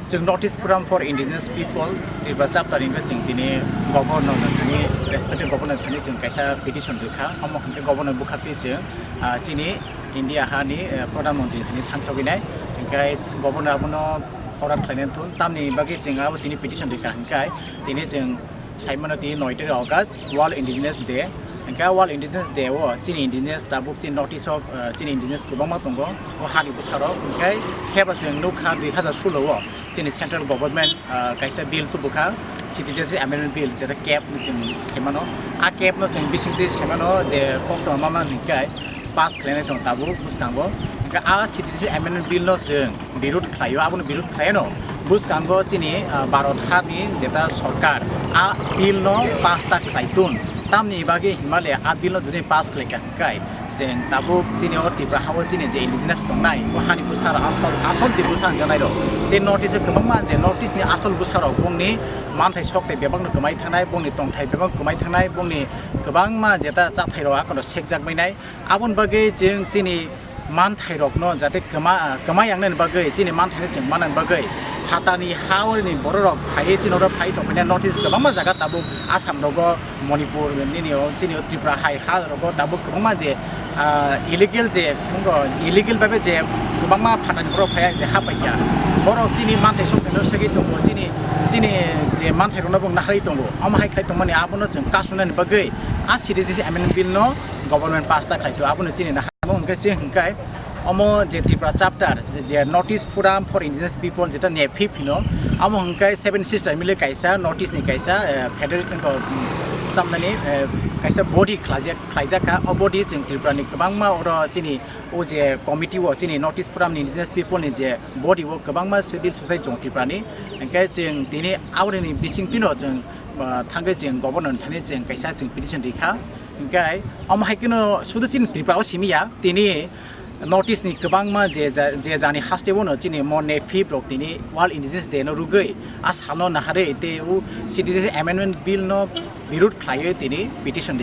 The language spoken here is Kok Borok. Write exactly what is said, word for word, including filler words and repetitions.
Chwng North East Forum for Indigenous People Tripura chapter hwnkhe chwng tini governor no thani, respected governor thani chwng kaisa petition rwkha. Omo hwnkhe governor bwkhaktwi chwng, ah, chini India hani, eh, Pradhan Mantri thani thangsogwi nai. Hwnkhe governor abono order khlainai thun, tamni bagwi chwng abo tini petition rwkha hwnkhe tini chwng saimano tini noitero August World Indigenous Day. Hwnkhe World Indigenous Day o chini indigenous tabuk chini North East o, eh, chini indigenous kwbangma tongo o hani bwsarok. Hwnkhe heba chwng nukha dui hazar solo o chini central government, ah, kaisa bill tubukha, Citizenship Amendment Bill, jeta cap no chwng saimano. A cap no chwng bisingtwi saimano je koktwma mama hwnkhe pass khlainai tongo tabuk bwskango. Hwnkhe a Citizenship Amendment Bill no chwng birud khlaio, abono birud khlaino bwskango chini, ah, Bharat hani jeta sorkar a bill no pass ta khlai tun. Tamni bagwi Himalaya a bill no jodi pass khlaikha hwnkhe, chwng tabuk chini o Tripura ha o chini je indigenous tongnai, o hani bwsarok asol, asol je bwsa hwnjaknai rok. Tei North East o kwbangma je North East ni asol bwsarok bongni manthai sok tei bebak no kwmai thangnai, bongni tongthai bebak kwmai thangnai, bongni kwbangma jeta chathai rok akhoro sekjak mainai. Aboni bagwi chwng chini manthai rokno jate kwma, kwmai yangnani bagwi, chini manthai no chwng manani bagwi, phatani ha o ni borok rok phaiwi chini oro phai tongphina North East kwbangma jaga tabuk Assam rogo, Manipur nini o, chini o Tripura hai ha rogo tabuk kwbangma je, ah, illegal je, illegal babe je kwbangma phatani borok phaiya je ha paikha. Borok chini manthai sok no segwi tongo, chini, chini je manthai rokno bo naharwi tongo. Omo hai khlai tongmani abono chwng kasunani bagwi a Citizenship Amendment Bill no government pass ta khlai to, abono chini nahar mo hwnkhe chini hwnkhe omo je Tripura chapter je North East Forum for Indigenous People jeta NEFIP hino, amo hwnkhe Seven Sister mile kaisa North East ni kaisa, eh, federal, tamnani, eh, kaisa body khlaijak, khlaijak kha. O body chwng Tripura ni kwbangma oro chini o je committee o chini North East Forum ni Indigenous People ni je body o kwbangma civil society chwng Tripura ni, hwnkhe chwng tini aboni bising tino chwng, ah, thangwi chwng governor thani chwng kaisa chwng petition rikha. Hwnkhe omo hai kheno sudu chini Tripura o simi ya, tini North East ni kwbangma je ja-, je jani haste bono chini mo NEFIP rok tini World Indigenous Day no rwgwi a sal no naharwi tei o Citizenship Amendment Bill no birud khlaiwi tini petition rikha.